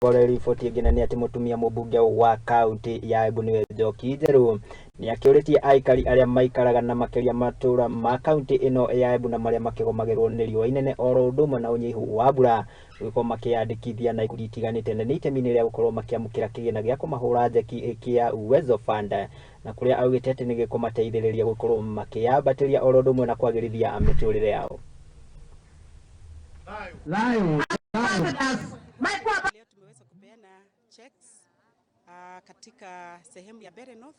Ngore riboti ĩngĩ nĩ atĩ mũtumia mũmbunge wa kaunti ya Embu nĩwe Njoki Njerũ nĩ akĩũrĩtie aikari arĩa maikaraga na makĩria matũra ma kaunti ĩno ya Embu na marĩa makĩgomagĩrwo nĩ riũa inene oro ũndũ ũmwe na ũnyihu wa mbura gũkorwo makĩyandĩkithia na ikundi itiganĩte na nĩ itemi-inĩ rĩa gũkorwo makĩamũkĩra kĩgĩna gĩa kũmahũra njeki kĩa Uwezo Fund na kũrĩa augĩte atĩ nĩ gĩkũmateithĩrĩria gũkorwo makĩyambatĩria oro ũndũ ũmwe na kwagĩrithia mĩtũrĩre yao. Leo tumeweza kupeana checks katika sehemu ya Mbeere North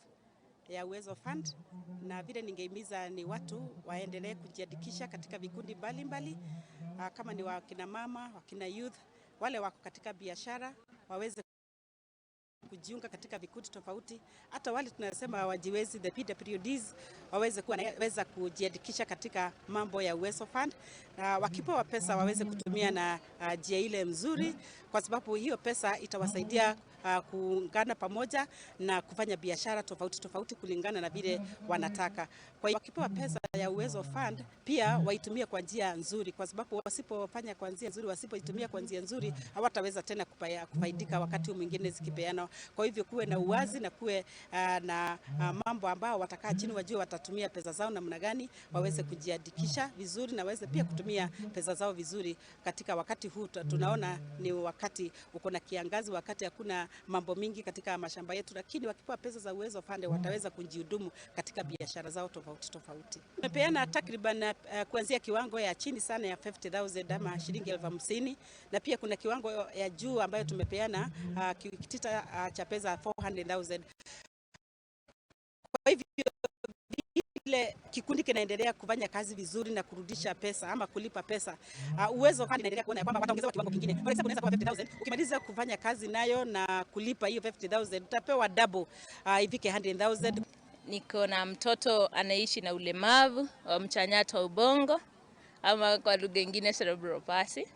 ya Uwezo Fund, na vile ningehimiza ni watu waendelee kujiandikisha katika vikundi mbalimbali, kama ni wakina mama, wakina youth, wale wako katika biashara waweze kujiunga katika vikundi tofauti, hata wale tunasema hawajiwezi, the PWDs waweze kuwa weza kujiandikisha katika mambo ya Uwezo Fund, na wakipewa pesa waweze kutumia na njia ile mzuri, kwa sababu hiyo pesa itawasaidia kuungana pamoja na kufanya biashara tofauti tofauti kulingana na vile wanataka. Kwa hiyo wakipewa pesa ya Uwezo Fund pia waitumie kwa njia nzuri, kwa sababu wasipofanya kwa njia nzuri, wasipoitumia kwa njia nzuri, hawataweza tena kufaidika wakati mwingine zikipeanwa. Kwa hivyo kuwe na uwazi na kuwe na mambo ambao watakaa chini wajue watatumia pesa zao namna gani, waweze kujiandikisha vizuri na waweze pia kutumia pesa zao vizuri katika wakati huu. Tunaona ni wakati uko na kiangazi, wakati hakuna mambo mingi katika mashamba yetu, lakini wakipewa pesa za Uwezo Fund wataweza kujihudumu katika biashara zao tofauti tofauti. Tumepeana takriban kuanzia kiwango ya chini sana ya 50,000 ama shilingi 50,000, na pia kuna kiwango ya juu ambayo tumepeana kitita cha pesa 400,000. Kwa hivyo vile kikundi kinaendelea kufanya kazi vizuri na kurudisha pesa ama kulipa pesa, Uwezo Fund inaendelea kuona kwamba wataongezewa kiwango kingine. For example, unaweza kuwa 50,000, ukimaliza kufanya kazi nayo na kulipa hiyo 50,000 utapewa double, ifike 100,000. Niko na mtoto anaishi na ulemavu wa mchanyato wa ubongo ama kwa lugha nyingine cerebral palsy,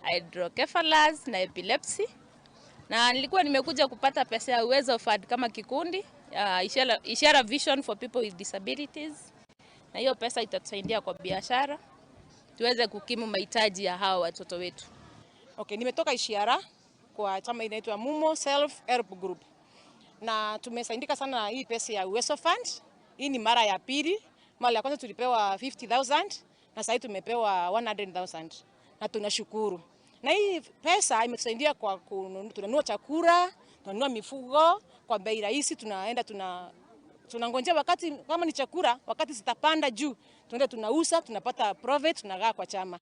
hydrocephalus na epilepsy. Na nilikuwa nimekuja kupata pesa ya Uwezo Fund kama kikundi Ishara Vision for People with Disabilities, na hiyo pesa itatusaidia kwa biashara tuweze kukimu mahitaji ya hawa watoto wetu. Okay, nimetoka Ishiara kwa chama inaitwa Mumo Self Help Group, na tumesaidika sana na hii pesa ya Uwezo Fund. Hii ni mara ya pili. Mara ya kwanza tulipewa 50,000 na sasa tumepewa 100,000 na tunashukuru. Na hii pesa imetusaidia kwa tunanunua chakula, tunanunua mifugo kwa bei rahisi, tunaenda tunangojea wakati kama ni chakula, wakati zitapanda juu, tunaenda tunauza, tunapata profit, tunagawa kwa chama.